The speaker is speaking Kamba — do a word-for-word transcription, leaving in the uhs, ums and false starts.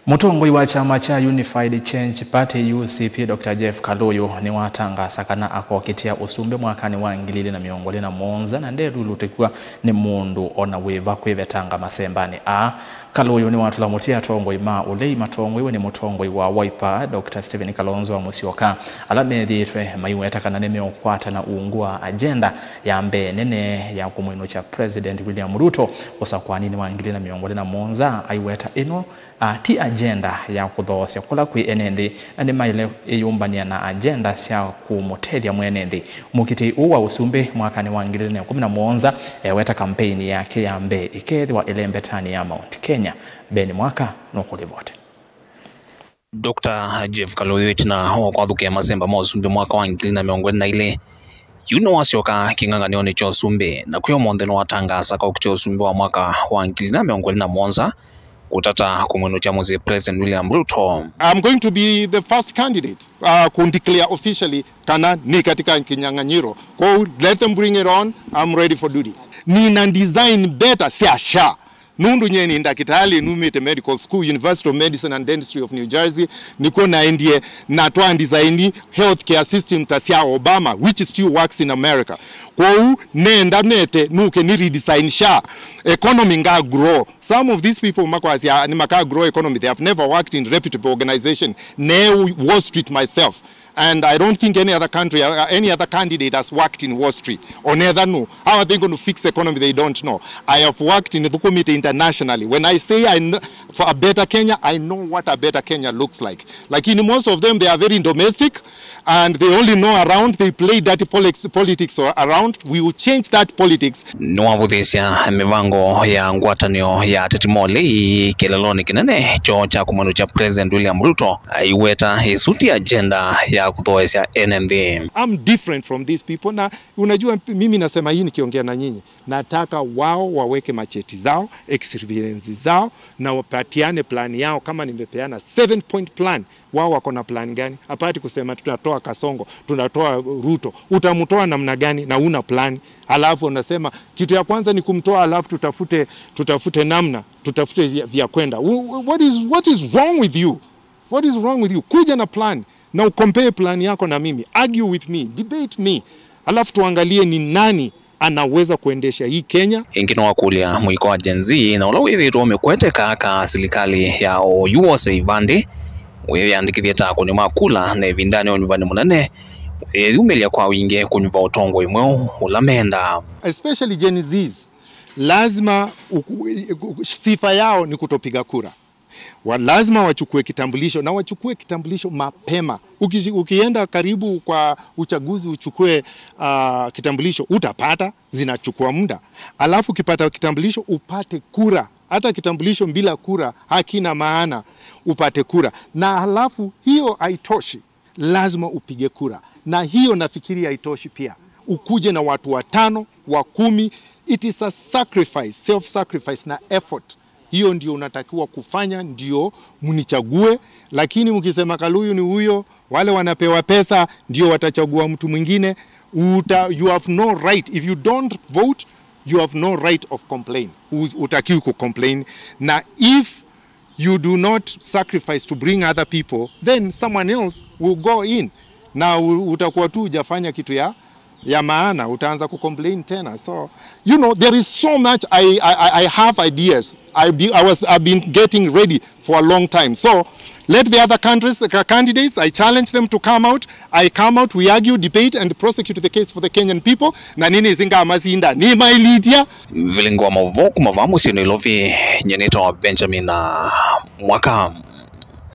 Mũtongoi wa kyama kya Unified Change Party, U C P, Doctor Jeff Kaluyu nĩwatangaasa kana akokitĩa ũsumbĩ mwakanĩ wa ngili ilĩ na mĩongo ĩlĩ na mũonza na ndelulutĩkw'a nĩ mũndũ o na wĩva kwĩvetanga masembanĩ aa. Kaluyu nĩwatũla mũtĩ atongoi ma ũlei matongoiwe nĩ mũtongoi wa Wiper, Doctor Stephen Kalonzo wa Musyoka, ala methĩĩtwe maiweta kana nĩmeũkwata na ungu wa agenda ya mbee nene ya kũmwĩnũkya President William Ruto ũsakũaninĩ wa ngili ilĩ na mĩongo ĩlĩ na mũonza. Aiweta ĩno, a, ti agenda ya kũthoosya kũla kwĩ ene nthĩ, na nĩmaĩle ĩyũmbanĩa na agenda sya kũmũtethya mwene nthĩ. Mũkitĩi ũũ wa ũsumbĩ mwakanĩ wa ngili ilĩ na ĩkũmi na mũonza eweta kampeini yake ya mbee ĩkeethĩwa ĩlembetanĩ ya Mount Kenya. Ben Mwaka nũkũlivoti. Doctor Jeff Kaluyu ĩtina wa kwathũkĩa masemba ma ũsumbĩ mwaka wa ngili ilĩ na mĩongo ĩlĩ na ilĩ, yu nĩwasyoka kĩng'ang'anĩonĩ kya ũsumbĩ, na kwĩ ũmũnthĩ nĩwatangaasa kaũkitĩa ũsumbĩ wa mwaka wa ngili ilĩ na mĩongo ĩlĩ na mũonza, kũtata kũmwĩnũkya mũsyĩ President William Ruto. I'm going to be the first candidate, uh, kũndeclare officially kana nĩ katika kinyang'anyiro. Kwoou, let them bring it on, I'm ready for duty. Nina design better sya SHA. Nũndũ nyie nĩ ndakĩtalĩ, numĩte medical school, University of Medicine and Dentistry of New Jersey, nĩkw'o naendie na twa design healthcare system ta sya Obama, which still works in America. Kwoou nenda nete nũke nĩ redesign SHA, economy nga grow. Some of these people makwasya nĩ maka grow economy, they have never worked in reputable organization. Ne Wall Street myself. And I don't think any other country, uh, any other candidate has worked in Wall Street. Onetha no. How are they going to fix economy? They don't know. I have worked in Thukumite internationally. When I say I know, for a better Kenya, I know what a better Kenya looks like. Lakini most of them, they are very domestic and they only know around, they play dirty politics, politics around. We will change that politics. Nĩwavũthĩĩsya mĩvango ya ngwatanĩo ya ateti ma ũlei kĩlelonĩ kĩnene kyoo kya kũmwĩnũkya President William Ruto, aiweta ĩsu ti agenda ya kũthoesya ene nthĩ. I'm different from these people. Na unajua, mimi nasema hii nikiongea na nyinyi, nataka wao waweke macheti zao, experience zao, na wapatiane plan yao. Kama nimepeana seven point plan, wao wako na plan gani? Apart kusema tunatoa Kasongo, tunatoa Ruto. Utamtoa namna gani na una plan? Alafu unasema kitu ya kwanza ni kumtoa, alafu tutafute, tutafute namna, tutafute vya, vya kwenda. Wh-, what is, what is wrong with you? What is wrong with you? Kuja na plan na ucompare plan yako na mimi. Argue with me, debate me. Alafu tuangalie ni nani anaweza kuendesha hii Kenya. Ĩngĩ nĩwakũlya mũiko wa Gen Z na ũla wĩthĩĩtwe ũmĩkwete kaa ka silikalĩ ya oyu wose ivandĩ, wĩyandĩkĩthye ta akũni ma kula, na ĩvindanĩ ya ũnyuvani mũnene wĩyumĩlya kwa wingĩ kũnyuva ũtongoi mweũ ũla mendaa. Especially Gen Zs, lazima uku-, sifa yao ni kutopiga kura. Wa, lazima wachukue kitambulisho, na wachukue kitambulisho mapema. Ukishi-, ukienda karibu kwa uchaguzi uchukue, ah, kitambulisho, utapata, zinachukua muda. Alafu ukipata kitambulisho upate kura. Hata kitambulisho bila kura hakina maana, upate kura. Na halafu hiyo haitoshi, lazima upige kura. Na hiyo nafikiri haitoshi pia. Ukuje na watu watano, wa kumi, it is a sacrifice, self-sacrifice na effort. Hiyo ndio unatakiwa kufanya, ndio mnichague. Lakini mkisema Kaluyu ni huyo, wale wanapewa pesa ndio watachagua mtu mwingine, uta-, you have no right. If you don't vote, you have no right of complain. U-, utakiwi kucomplain. Na if you do not sacrifice to bring other people, then someone else will go in. Na u-, utakuwa tu hujafanya kitu ya, ya maana, utaanza kucomplain tena. So, you know, there is so much I, I, I, I have ideas. I be, I was, I've been getting ready for a long time. So, let the other countries, ca-, candidates, I challenge them to come out. I come out, we argue, debate and prosecute the case for the Kenyan people. Na nĩnĩsĩ ngamasinda, nĩmailĩtya. Vilingi wa maũvoo kuma vaa mũsyĩ Nairobi, nyie nĩtawa Benjamin Mwaka.